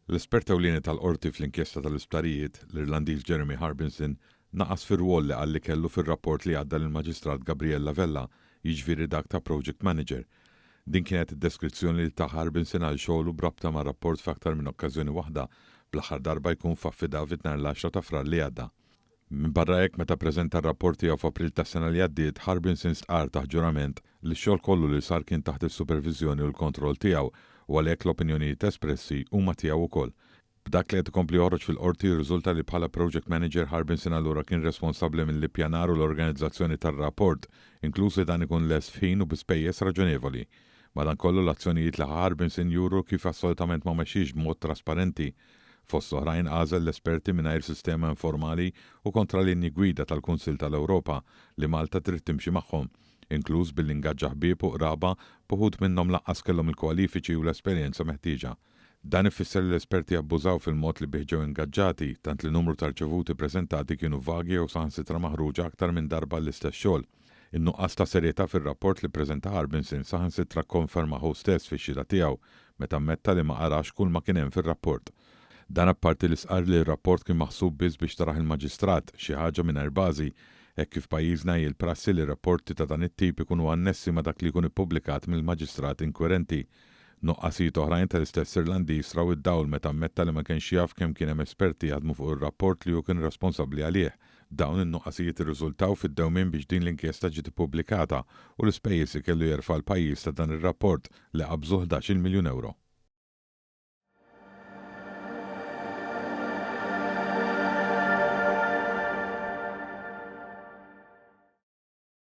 L-espert ewlieni tal-Qorti fl-inkjesta tal-isptarijiet, l-Irlandiż Jeremy Harbinson, naqas fir-rwol li qal li kellu fir-rapport li għadda lill-Maġistrat Gabriella Vella, jiġifieri dak ta' project manager. Din kienet id-deskrizzjoni li ta Harbinson għal xogħlu b'rabta mar-rapport f'aktar minn okkażjoni waħda, bl-aħħar darba jkun f'affidavit nhar l-għaxra ta' Frar li għadda. Minbarra hekk, meta ppreżenta r-rapport tiegħu f'April tas-sena li għaddiet, Harbinson stqarr taħt ġurament li x-xogħol kollu li sar kien taħt is-superviżjoni u l-kontroll tiegħu u għalhekk l-opinjonijiet espressi huma tiegħu wkoll. B'dak li qed ikompli joħroġ fil-Qorti jirriżulta li bħala project manager Harbinson allura kien responsabbli mill-ippjanar u l-organizzazzjoni tar-rapport, inkluż li dan ikun lest f'ħin u bi spejjeż raġonevoli. Madankollu l-azzjonijiet li ħa Harbinson juru kif assolutament ma mexiex b'mod trasparenti. Fost oħrajn għażel l-esperti mingħajr sistema informali u kontra linji gwida tal-Kunsill tal-Ewropa li Malta trid timxi magħhom, inkluż billi ingaġġa ħbieb u qraba b'uħud minnhom lanqas kellhom il-kwalifiċi u l-esperjenza meħtieġa. Dan ifisser li l-esperti abbużaw fil-mod li bih ġew ingaġġati, tant li numru ta' rċevuti preżentati kienu vagi jew saħansitra maħruġa aktar minn darba għall-istess xogħol. In-nuqqas ta' serjetà fir-rapport li ppreżenta Harbinson saħansitra kkonfermah hu stess fix-xhieda tiegħu meta ammetta li ma qarax kull ma kien hemm fir-rapport. Dan apparti li stqarr li r-rapport kien maħsub biss biex tarah il-Maġistrat, xi ħaġa mingħajr bażi, hekk kif f'pajjiżna hi l-prassi li rapporti ta' dan it-tip ikunu annessi ma' dak li jkun ippubblikat mill-Maġistrat inkwirenti. Nuqqasijiet oħrajn tal-istess Irlandiż raw id-dawl meta ammetta li ma kienx jaf kemm kien hemm esperti jaħdmu fuq ir-rapport li hu kien responsabbli għalih. Dawn in-nuqqasijiet irriżultaw fid-dewmien biex din l-inkjesta ġiet ippubblikata u l-ispejjeż li kellu jerfa' l-pajjiż ta' dan ir-rapport li qabżu ħdax-il miljun ewro.